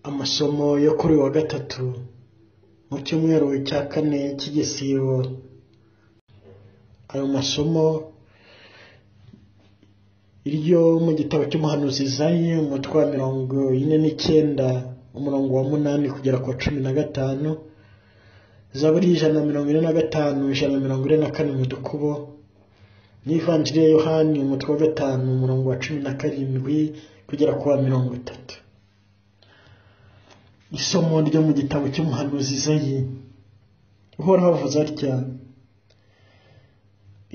Amasomo yo kuri uyu wa gatatu mu cyumweru cya kane cy'igisibo. Ayo masomo iryo mu gitabo cy'umuhanuzi Izayi umutwe wa 49 umurongo wa 8 kugera ku wa 15, Zaburi 145 144 mu dukubo, n'Ivanjiri ya Yohani umutwe wa 5 umurongo wa 17 kugera ku wa 30. Isomo ryo mu gitabo cy'umuhanuzi Izayi. Uhoraho avuze atya: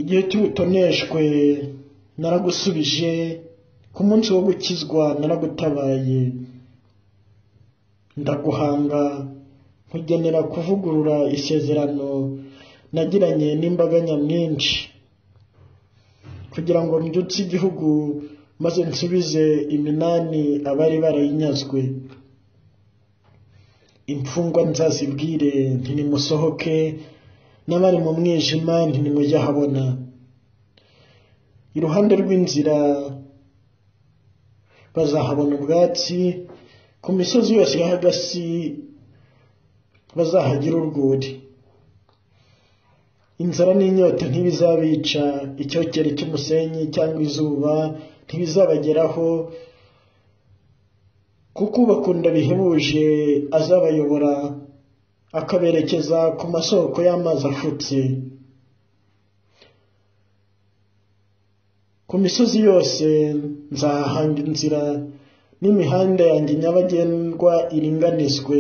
igihe cy'ubutoneshwe naragusubije, ku munsi wo gukizwa naragutabaye, ndaguhanga nkugenera kuvugurura isezerano nagiranye n'imbaga nyamwinshi, kugira ngo mbyutse igihugu maze nsubize iminani abari barayinyazwe. Imfungwa nzazibwire nti nimusohoke, n'abari mu mwijima nti nimujye ahabona. Iruhande rw'inzira bazahabona ubwatsi, ku misozi yose y'ahagasi bazahagira urwuri. Inzara n'inyota ntibizabica, icyokere cy'umusenyi cyangwa izuba ntibizabageraho, kuko ubakunda bihebuje azabayobora, akaberekeza ku masoko y'amazi afutse. Ku misozi yose nzahanga inzira, n'imihanda yanjye nyabagendwa iringanizwe.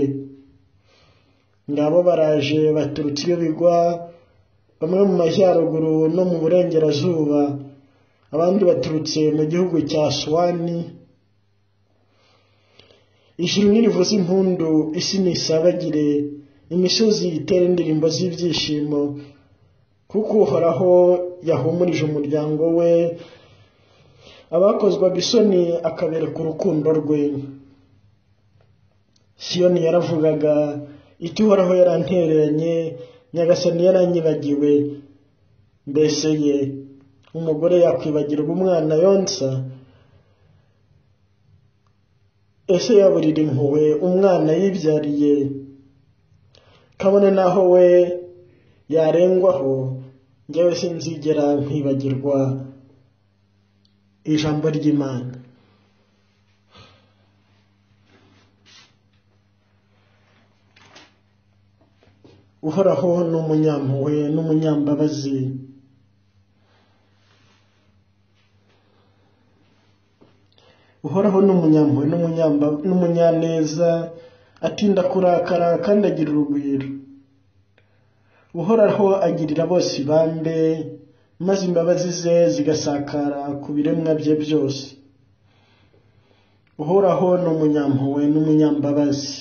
Ngabo baraje baturutse iyo bigwa, bamwe mu majyaruguru no mu burengerazuba, abandi baturutse mu gihugu cya Suwani. Ijuru nirivuze impundu, isi nisabagire, imisozi itere indirimbo z'ibyishimo, kuko Uhoraho yahumurije umuryango we, abakozwaga isoni akabereka urukundo rwe. Siyoni yaravugaga iti: Uhoraho yarantereranye, Nyagasani yaranyibagiwe. Mbese ye, umugore yakwibagirwa umwana yonsa? Ese yaburira impuhwe umwana yibyariye? Kabone naho we yarengwaho, njyewe sinzigera nkwibagirwa. Ijambo ry'Imana. Uhoraho ni umunyampuhwe n'umunyambabazi. Uhoraho ni umunyampuhwe n'umunyaneza, atinda kurakara kandi agira urugwiro. Uhoraho agirira bose ibambe, maze imbabazi ze zigasakara ku biremwa bye byose. Uhoraho ni umunyampuhwe n'umunyambabazi.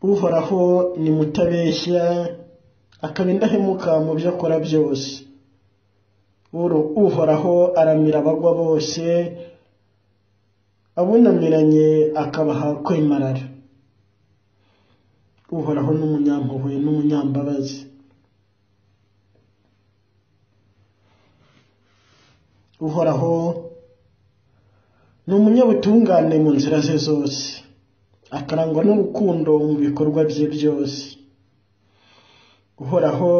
Uhoraho ni mutabeshya, akaba indahemuka mu byo akora byose. Uhoraho aramira abagwa bose, abunamiranye akabaha kwemarara. Uhoraho ni umunyampuhwe n'umunyambabazi. Uhoraho ni umunyabutungane mu nzira ze zose, akarangwa n'urukundo mu bikorwa bye byose. Uhoraho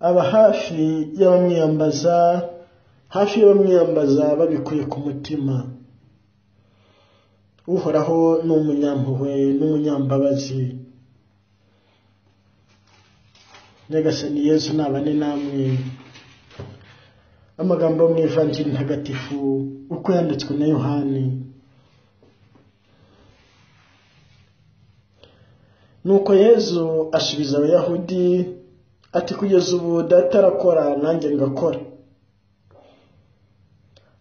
aba hafi y'abamwiyambaza, hafi y'abamwiyambaza babikuye ku mutima. Uhoraho ni umunyampuhwe n'umunyambabazi. Nyagasani Yezu nabane namwe. Amagambo mu Ivanjiri ntagatifu uko yanditswe na Yohani. Nuko Yezu asubiza Abayahudi ati: kugeza ubu Data arakora, nanjye ngakora.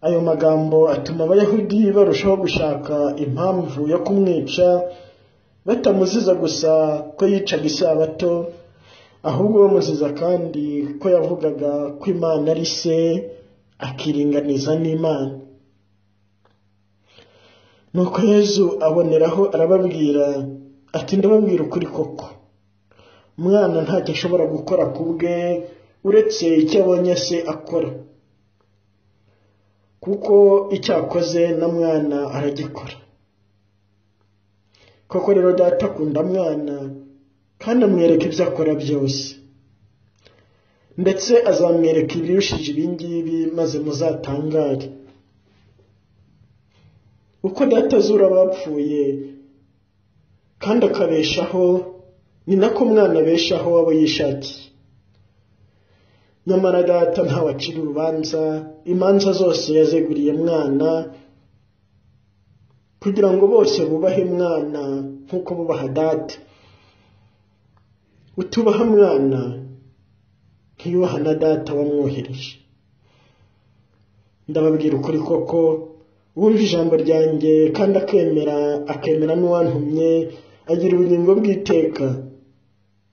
Ayo magambo atuma Abayahudi barushaho gushaka impamvu yo kumwica, batamuziza gusa ko yicaga isabato, ahubwo bamuziza kandi ko yavugaga ko Imana ari se, akiringaniza n'Imana. Nuko Yezu aboneraho arababwira ati: ndababwira ukuri koko, umwana ntacyo ashobora gukora ku bwe uretse icyo abonye se akora. Kuko icyo akoze na Mwana aragikora. Koko rero Data akunda Mwana, kandi amwereka ibyo akora byose. Ndetse azamwereka ibirushije ibingibi, maze muzatangare. Uko Data azura abapfuye kandi akabeshaho, ni nako Mwana abeshaho abo yishakiye. Nyamara Data ntawacira urubanza, imanza zose yazeguriye Mwana, kugira ngo bose bubahe Mwana nk'uko bubaha Data. Utubaha Mwana ntiyubaha na Data wamwohereje. Ndababwira ukuri koko, uwumva ijambo ryanjye kandi akemera n'uwantumye, agira ubugingo bw'iteka,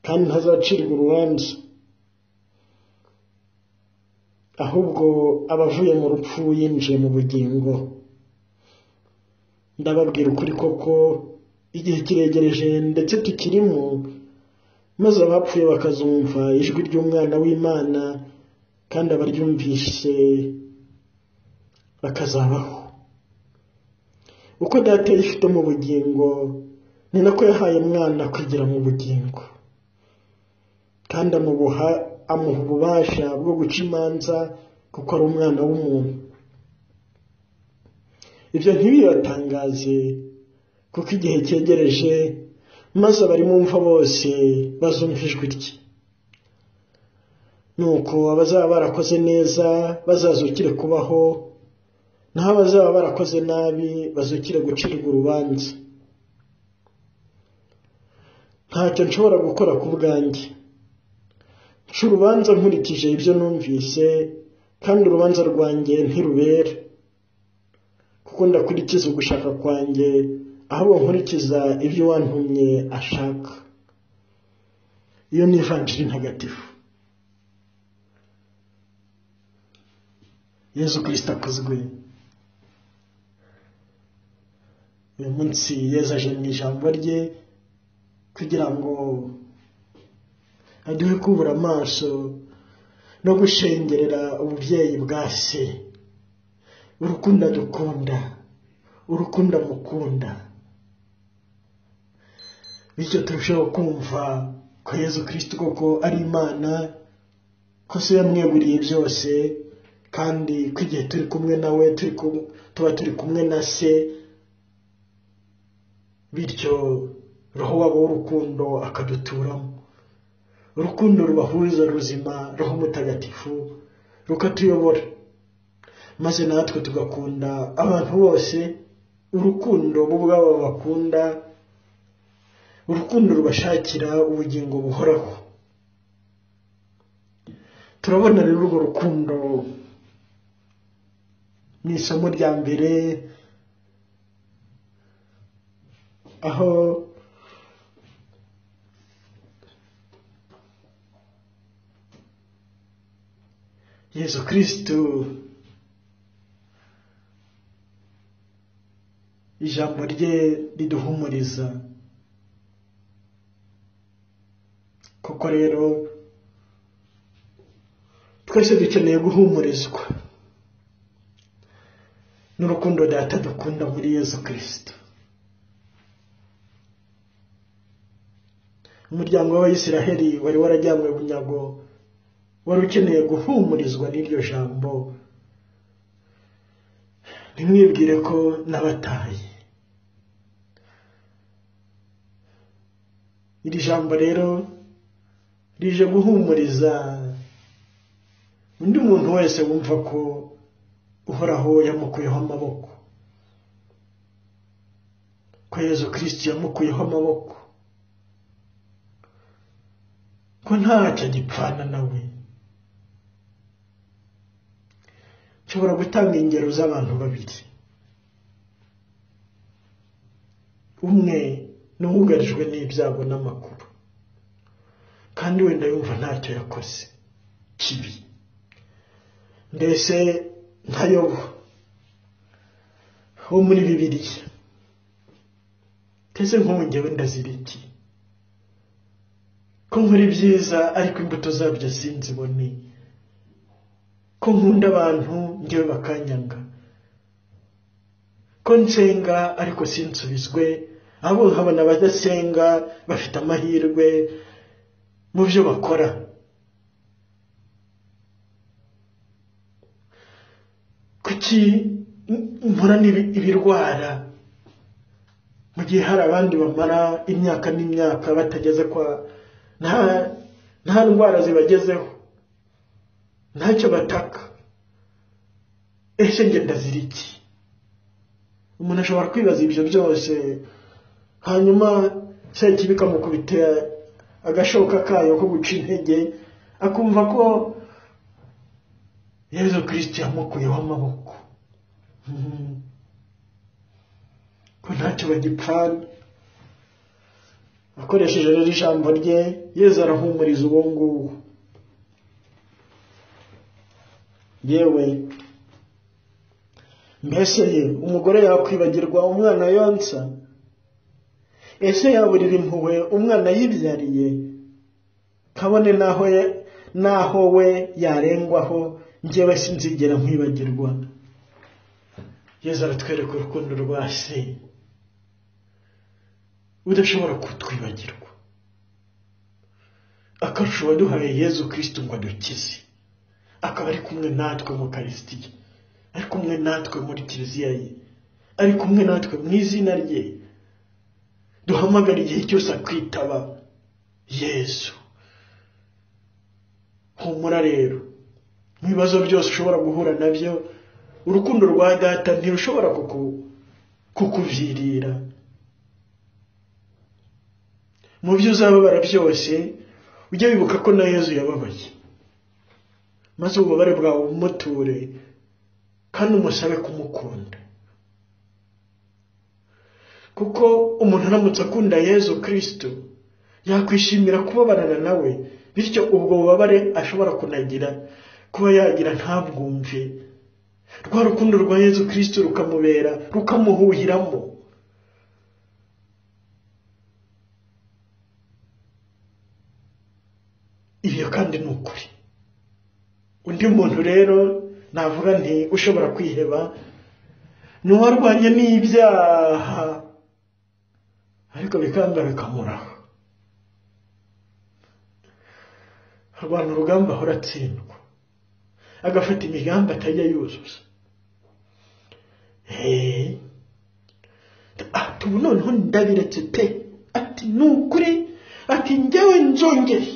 kandi ntazacirwa urubanza, ahubwo aba avuye mu rupfu yinjiye mu bugingo. Ndababwira ukuri koko, igihe kiregereje ndetse tukirimo, maze abapfuye bakazumva ijwi ry'Umwana w'Imana, kandi abaryumvise bakazabaho. Uko Data yifite mu bugingo, ni nako yahaye Mwana kwigira mu bugingo, kandi amuha ububasha bwo guca imanza, kuko ari Umwana w'umuntu. Ibyo ntibibatangaze, kuko igihe cyegereje, maze abari mu mva bose bazumva ijwi rye. Nuko abazaba barakoze neza bazazukire kubaho, naho abazaba barakoze nabi bazukire gucirwa urubanza. Ntacyo nshobora gukora ku bwanjye. Nca urubanza nkurikije ibyo numvise, kandi urubanza rwanjye ntirubera, kuko ndakurikiza ugushaka kwanjye, ahubwo nkurikiza ibyo uwantumye ashaka. Iyo ni Ivanjiri ntagatifu. Yezu Kristo akuzwe. Uyu munsi Yezu aje mu ijambo rye kugira ngo aduhe kubura amaso no gushengerera ububyeyi bwa Se, urukundo adukunda, urukundo amukunda. Bityo turusheho kumva ko Yezu Kristo koko ari Imana, ko Se yamweguriye byose, kandi ko igihe turi kumwe nawe tuba turi kumwe na Se, bityo Roho wabo w'urukundo akaduturamo. Urukundo rubahuza ruzima, Roho Mutagatifu rukatuyobora, maze natwe tugakunda abantu bose urukundo bo ubwabo bakunda, urukundo rubashakira ubugingo buhoraho. Turabona rero urwo rukundo mu isomo rya mbere, aho Yezu Kristo ijambo rye riduhumuriza. Koko rero twese dukeneye guhumurizwa n'urukundo Data dukunda muri Yezu Kristo. Umuryango w'Abayisiraheli wari warajyanywe bunyago, wari ukeneye guhumurizwa n'iryo jambo. Ntimwibwire ko nabataye. Iri jambo rero rije guhumuriza undi muntu wese wumva ko Uhoraho yamukuyeho amaboko, ko Yezu Kristo yamukuyeho amaboko, ko ntacyo agipfana nawe. Nshobora gutanga ingero z'abantu babiri. Umwe ni uwugarijwe n'ibyago n'amakuru, kandi wenda yumva ntacyo yakoze kibi, mbese nka Yobu wo muri Bibiliya. Ndetse nk'ubu njyewe ndazira iki ko nkora ibyiza ariko imbuto zabyo sinzibone, ko nkunda abantu njyewe bakanyanga, Ko nsenga ariko sinsubizwe, abo nkabona abadasenga bafite amahirwe mu byo bakora. Kuki mpura ibirwara mu gihe hari abandi bamara imyaka n'imyaka batageze kwa nta ndwara zibagezeho, ntacyo bataka? Ese njye ndazira iki? Umuntu ashobora kwibaza ibyo byose, hanyuma sekibi ikamukubita agashoka kayo ko guca intege, akumva ko Yezu Kristo yamukuyeho amaboko, ko ntacyo bagipfana. Akoresheje rero ijambo rye, Yezu arahumuriza uwo nguwo. Yewe mbese ye umugore yakwibagirwa umwana yonsa? Ese yaburira impuhwe umwana yibyariye? Kabone naho we yarengwaho, njyewe sinzigera nkwibagirwa. Yezu aratwereka urukundo rwa Se udashobora kutwibagirwa. Akarusho waduhaye Yezu Kristo ngo adukize, akaba ari kumwe natwe mu Karisitiya, ari kumwe natwe muri kiliziya ye, ari kumwe natwe mu izina rye. Duhamagara igihe cyose akwitaba Yezu. Humura rero, mu bibazo byose ushobora guhura nabyo, urukundo rwa Data ntirushobora kukuvirira. Mu byo uzababara byose, ujye wibuka ko na Yezu yababaye, maze ububabare bwawe umuture kandi umusabe kumukunda. Kuko umuntu aramutse akunda Yezu Kristo, yakwishimira kubabarana nawe, bityo ubwo bubabare ashobora kunagira kuba yagira ntabwumve. Rwa rukundo rwa Yezu Kristo rukamubera, rukamuhuhiramo. Ibyo kandi ni ukuri. Undi muntu rero navuga nti ushobora kwiheba ni uwarwanye n'ibyaha ariko bikanga bikamuraho. Arwana urugamba ahora atsindwa, agafata imigambi atajya yuzuza. Ati ubu noneho ndabiretse pe, ati ni ukuri, ati njyewe nzongeye.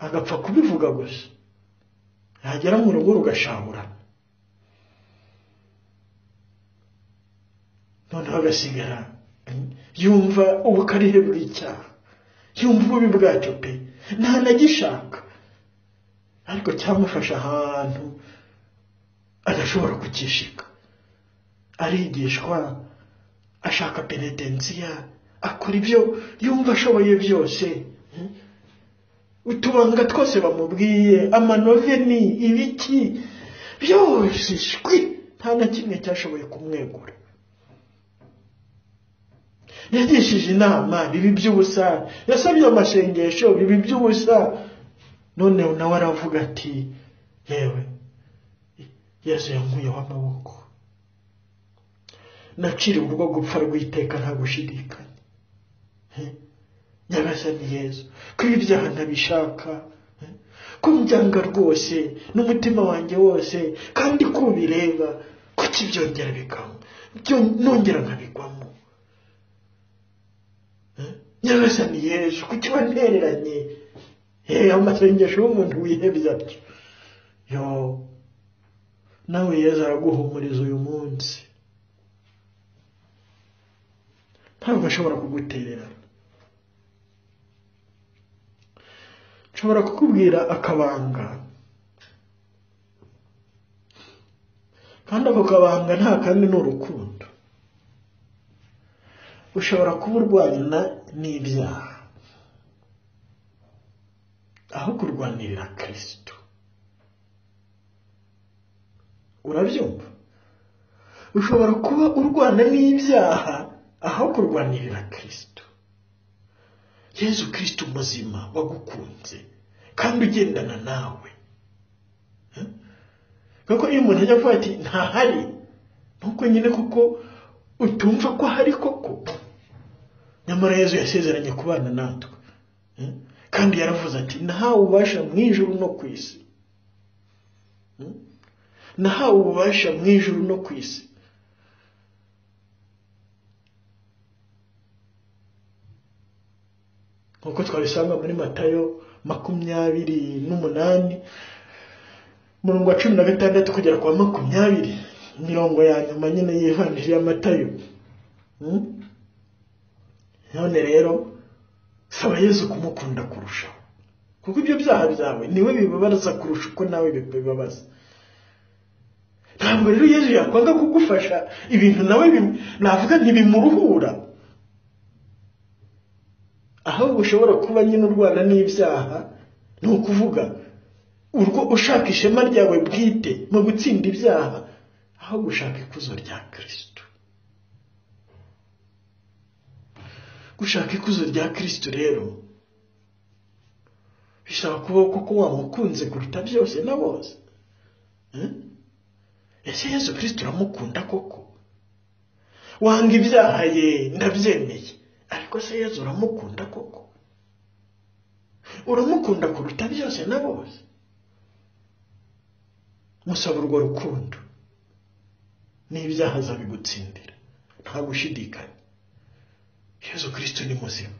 Agapfa kubivuga gusa, yagera mu rugo rugashabura, noneho agasigara yumva ubukarihe bw'icyaha, yumva ububi bwacyo pe, ntanagishaka, ariko cyamufasha ahantu adashobora kukishika. Arigishwa, ashaka penetensiya, akora ibyo yumva ashoboye byose, utubanga twose bamubwiye, amanoveni, ibiki byose, shwi, nta na kimwe cyashoboye kumwegura. Yagishije inama, bibi by'ubusa, yasabye amashengesho, bibi by'ubusa. None nawe aravuga ati yewe Yezu yankuyeho amaboko, naciriwe urwo gupfa rw'iteka nta gushidikanya. Nyagasani Yezu, ko ibyaha ntabishaka, ko mbyanga rwose n'umutima wanjye wose, kandi ko ubireba, kuki byongera bikanywa, nongera nkabigwamo. Nyagasani Yezu, kuki wantereranye? Amasengesho y'umuntu wihebye atyo. Yo, nawe Yezu araguhumuriza uyu munsi, ntabwo ashobora kugutererana. Nshobora kukubwira akabanga, kandi ako kabanga nta kandi ni urukundo. Ushobora kuba urwana n'ibyaha aho kurwanirira Kristo. Urabyumva? Ushobora kuba urwana n'ibyaha aho kurwanirira Kristo. Yezu Kristo muzima wagukunze kandi ugendana nawe, Kuko iyo umuntu ajya avuga ati ntahari, nuko nyine kuko utumva ko ahari koko. Nyamara Yezu yasezeranye kubana natwe, kandi yaravuze ati nahawe ububasha mu ijuru no ku isi. Nahawe ububasha mu ijuru no ku isi. Nkuko twabisanga muri Matayo 28 umurongo wa 16 kugera kwa 20, imirongo ya nyuma nyine y'ivanjiri ya Matayo. None rero saba Yezu kumukunda kurushaho, kuko ibyo byaha byawe niwe bibabaza kurusha uko nawe bibabaza. Ntabwo rero Yezu yakwanga kugufasha ibintu nawe navuga ntibimuruhura, ahubwo ushobora kuba nyine urwana n'ibyaha. Ni ukuvuga urwo ushaka ishema ryawe bwite mu gutsinda ibyaha, aho gushaka ikuzo rya Kristo. Gushaka ikuzo rya Kristo rero bisaba kuba koko wamukunze kuruta byose na bose. Ese Yezu Kristo uramukunda koko? Wanga ibyaha ye ndabyemeye, ariko se Yezu uramukunda koko? Uramukunda kuruta byose na bose? Musaba urwo rukundo n'ibyaha azabigutsindira, nta gushidikanya. Yezu Kristo ni muzima.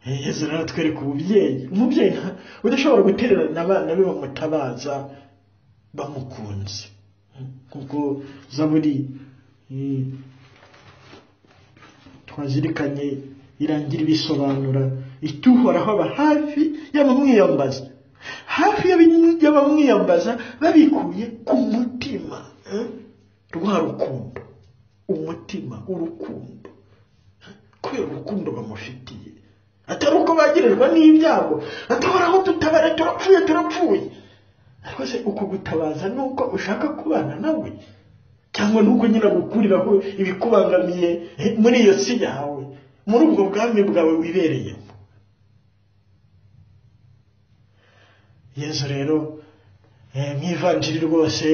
Yezu rero atwereka ububyeyi, umubyeyi udashobora gutererana abana be bamutabaza bamukunze, kuko Zaburi twazirikanye irangira ibisobanura ituhoraho aba hafi y'abamwiyambaza, hafi y'abamwiyambaza babikuye ku mutima. Rwa rukundo, umutima, urukundo, kubera urukundo bamufitiye, atari uko bagirirwa n'ibyago, atohoraho tutabara, turapfuye turapfuye. Ariko se uko gutabaza nuko ushaka kubana nawe, cyangwa nuko nyine agukuriraho ibikubangamiye muri iyo si yawe, muri ubwo bwami bwawe wibereyemo? Yezu rero mu ivanjiri rwose,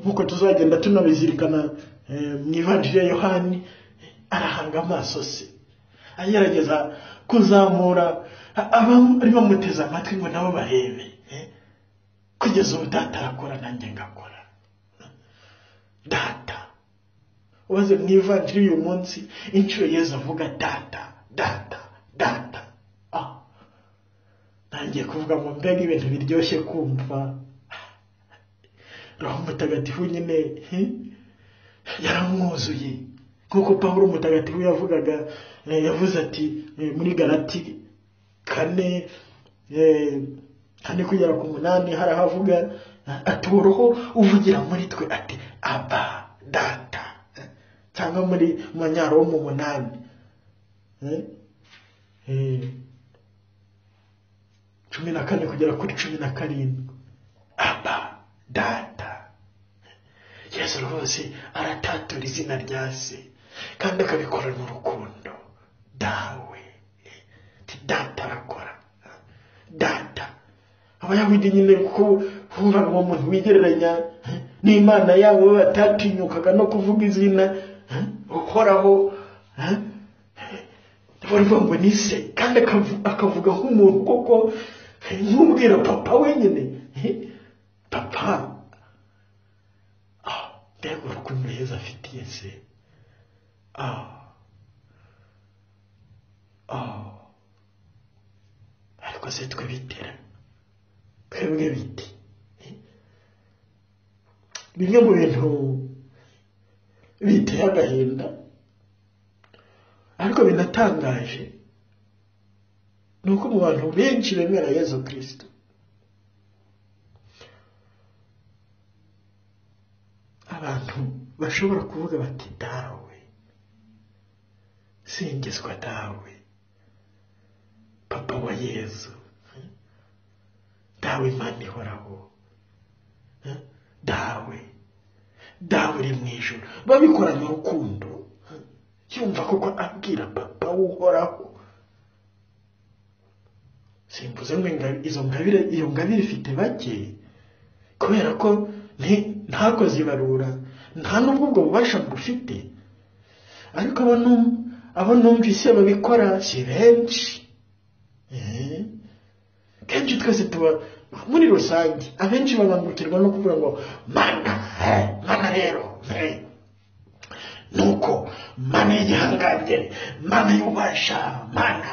nkuko tuzagenda tunabizirikana mu ivanjiri ya Yohani, arahanga amaso se, agerageza kuzamura abari bamuteze amatwi ngo nabo barebe, kugeza ubu data arakora nanjye ngakora. Data, ubaze mu ivanjiri uyu munsi inshuro Yezu avuga data, data, data. Nangiye kuvuga ngo mbega ibintu biryoshye kumva. Roho Mutagatifu nyine yaramwuzuye, nkuko Pawulo Mutagatifu yavugaga, yavuze ati muri Galati 4:4 kugera ku 8, hari aho avuga ati uroho uvugira muri twe ati Aba data, cyangwa muri Manyaroma 8 14 kugera kuri 17, Aba data. Yesu rwose aratatura izina rya se, kandi akabikorana urukundo. Dawe, data arakora, data. Abayahudi nyine kuko bumvaga uwo muntu wigereranya n'Imana yabo, batatinyukaga no kuvuga izina uhoraho, baravuga ngo ni se, kandi akavuga nk'umuntu koko, nk'ubwira papa wenyine, papa. Mbega urukundo Yezu afitiye se! Ariko se twe bitera, twebwe biti bimwe mu bintu biteye agahinda ariko binatangaje, ni uko mu bantu benshi bemera Yezu Kristo, abantu bashobora kuvuga bati dawe, singizwa dawe, papa wa Yezu, dawe Imana ihoraho, dawe, dawe uri mu ijuru. Babikoranye urukundo, yumva koko abwira papa uhoraho. Simvuze ngo izo ngabire, iyo ngabire ifite bake, kubera ko ntakoze ibarura, nta n'ubwo ubwo bubasha bufite, ariko abo numvise babikora si benshi. Kenshi twese tuba muri rusange, abenshi babangukirwa no kuvuga ngo mana, mana rero, nuko mana y'igihangange, mana y'ububasha, mana,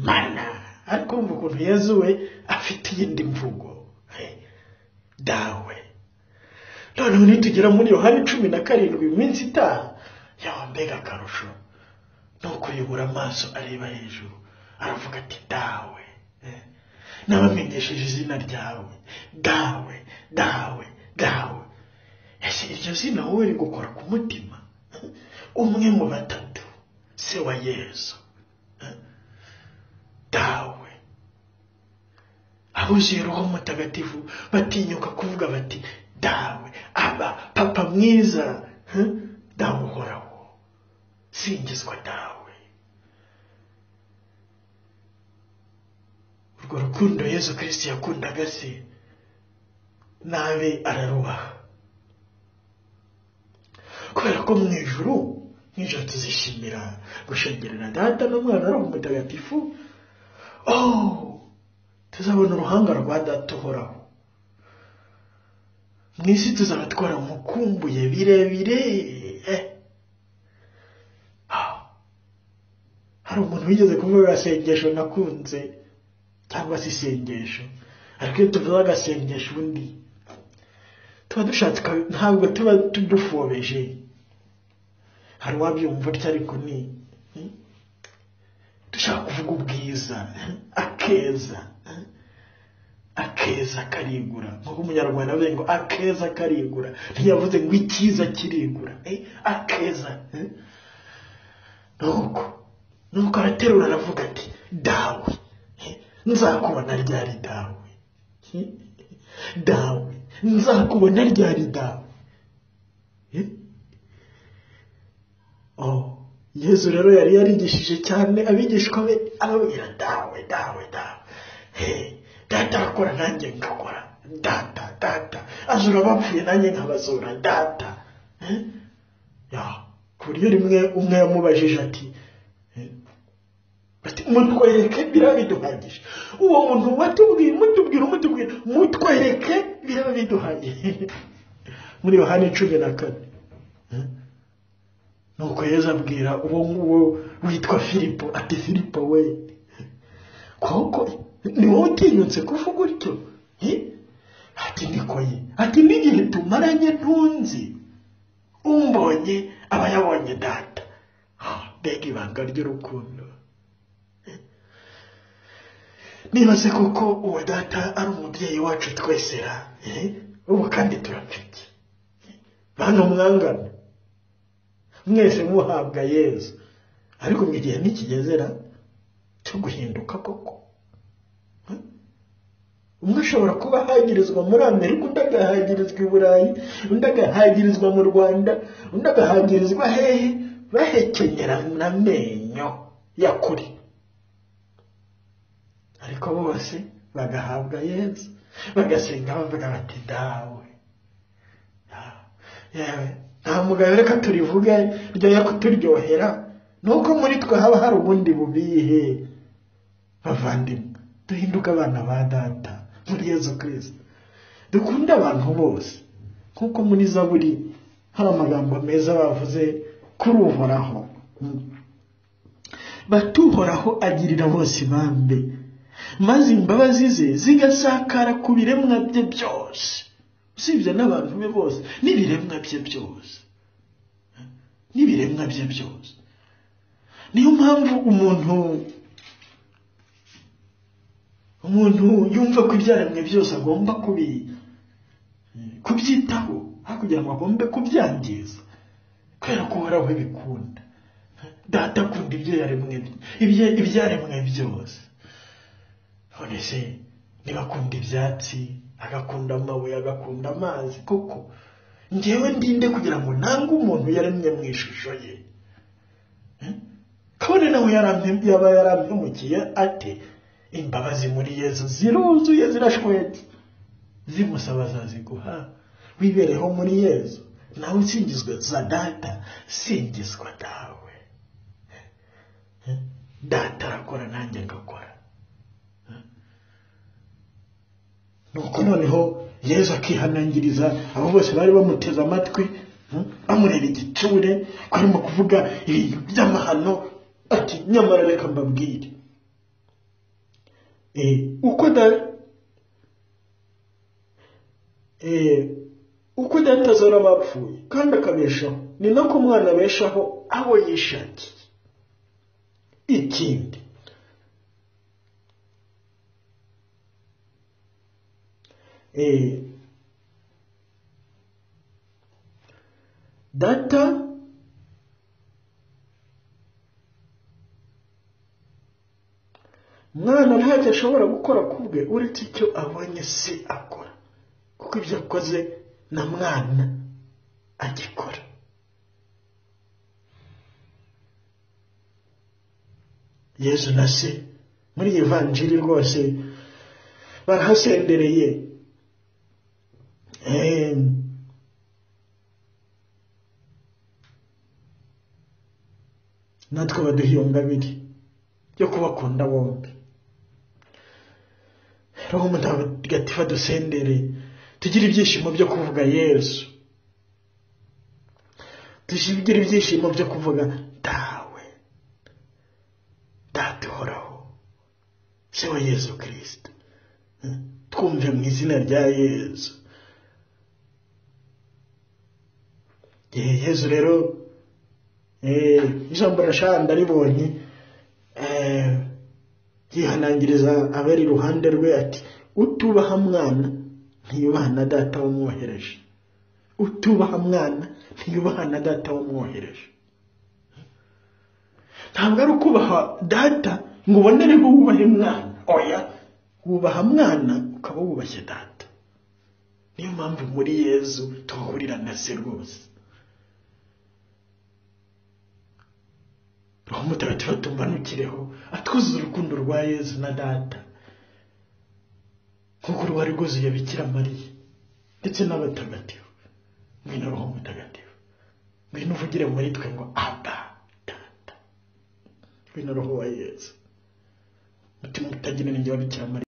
mana. Ariko urumva ukuntu Yezu we afite iyindi mvugo, dawe. Noneho nitugera muri Yohani 17 mu minsi itaha, yawa mbega akarusho, nuko yubura amaso areba hejuru, aravuga ati dawe, nabamenyesheje izina ryawe, dawe, dawe, dawe. Ese iryo zina wowe rigukora ku mutima? Umwe mu batatu, se wa Yezu, dawe. Abuzuye Roho Mutagatifu batinyuka kuvuga bati dawe, aba papa mwiza, dawe uhoraho, singizwa dawe. Urwo rukundo Yezu Kristo yakundaga se nabe ararubaha, kubera ko mu ijuru tuzishimira gushengerera Data n'Umwana Roho Mutagatifu. Oh, tuzabona uruhanga rwa Data uhoraho. Mu isi tuzaba twaramukumbuye birebire. Hari umuntu wigeze kuvuga agasengesho nakunze, cyangwa se isengesho, ariko iyo tuvuze agasengesho ubundi tuba dushatse, ntabwo tuba tudufobeje. Hari uwabyumva atya, ariko ni dushaka kuvuga ubwiza, akeza, akeza karigura. Nk'uko umunyarwanda avuze ngo akeza karigura, ntiyavuze ngo icyiza kirigura, akeza. Nuko araterura aravuga ati dawe, nzakubona ryari dawe, dawe, nzakubona ryari dawe. Oh, Yezu rero yari yarigishije cyane abigishwa be, ababwira dawe, dawe, dawe. Data arakora nanjye ngakora, data, data azura abapfuye nanjye nkabazura, data. Ku buryo rimwe umwe yamubajije ati mutwereke biraba biduhagije. Uwo muntu watubwiye, mutubwira, mutubwira, mutwereke biraba biduhagije. Muri Yohani 14. Nuko Yezu abwira uwo nguwo witwa Filipo ati Filipo we, koko ni wowe utinyutse kuvuga utyo? Ati niko ye, ati n'igihe tumaranye ntunzi, umbonye aba yabonye data. Mbega ibanga ry'urukundo! Niba se koko uwo data ari umubyeyi wacu twesera, ubu kandi turapfike bantu mwangana mwese muhabwa Yezu, ariko mu gihe ntikigezera cyo guhinduka koko. Umwe ashobora kuba ahagirizwa muri Amerika, undi agahagirizwa i Burayi, undi agahagirizwa mu Rwanda, undi agahagirizwa hehe, bahekenyera n'amenyo ya kuri, ariko bose bagahabwa Yezu, bagasenga bavuga bati dawe. Yewe nta mugabo, reka turivuge ryoya kuturyohera, nuko muri twe haba hari ubundi bubihe. Bavandimwe, duhinduke abana ba data muri Yezu Kristo, dukunde abantu bose, nkuko muri Zaburi hari amagambo meza bavuze kuri Uhoraho, batuhoraho agirira bose ibambe, maze imbabazi ze zigasakara ku biremwa bye byose, usibye n'abantu be bose, n'ibiremwa bye byose, n'ibiremwa bye byose. Niyo mpamvu umuntu yumva ko ibyaremwe byose agomba kubyitaho, hakugira ngo agombe kubyangiza, kubera ko Uhoraho bikunda. Data akunda ibyaremwe byose. None se niba akunda ibyatsi, agakunda amabuye, agakunda amazi, koko njyewe ndinde kugira ngo nange umuntu yaremye mu ishusho ye? Kabone nawe yaba yarampemukiye ate, Imbabazi muri Yezu ziruzuye, zirashwetse, zimusaba azaziguha. Wibereho muri Yezu, nawe usingizwe za data, singizwa dawe. Data arakora nanjye ngakora. Nuko noneho Yezu akihanangiriza abo bose bari bamuteze amatwi, bamureba igitsure ko arimo kuvuga ibintu by'amahano, ati nyamara reka mbabwire, uko data azora abapfuye kandi akabeshaho, ni nako umwana abeshaho abo yishakiye. Ikindi, data mwana ntacyo ashobora gukora kubwe uretse icyo abonye se akora, kuko ibyo akoze na mwana agikora. Yezu na se muri iyi vanjiri rwose barahasendereye. Natwe baduha iyo ngabire yo kubakunda bombi. Roho Mutagatifu adusendere, tugire ibyishimo byo kuvuga Yezu, tugire ibyishimo byo kuvuga dawe, data uhoraho, se wa Yezu Kristo. Twumve mu izina rya Yezu. Yezu rero ijambo rashanda ribonye, yihanangiriza abari iruhande rwe ati utubaha mwana ntiyubaha na data wamwohereje. Utubaha mwana ntiyubaha na data wamwohereje. Ntabwo ari ukubaha data ngo ubonereho wubahe mwana, oya, wubaha mwana ukaba wubashye data. Niyo mpamvu muri Yezu tuhahurira na se rwose. Roho Mutagatifu atumanukireho, atwuzuze urukundo rwa Yezu na data nk'uko rwari rwuzuye Bikira Mariya ndetse n'abatagatifu. Ngwino Roho Mutagatifu, ngwino uvugire muri twe ngo Abba Data. Ngwino Roho wa Yezu, mutima utagira inenge wa Bikira Mariya.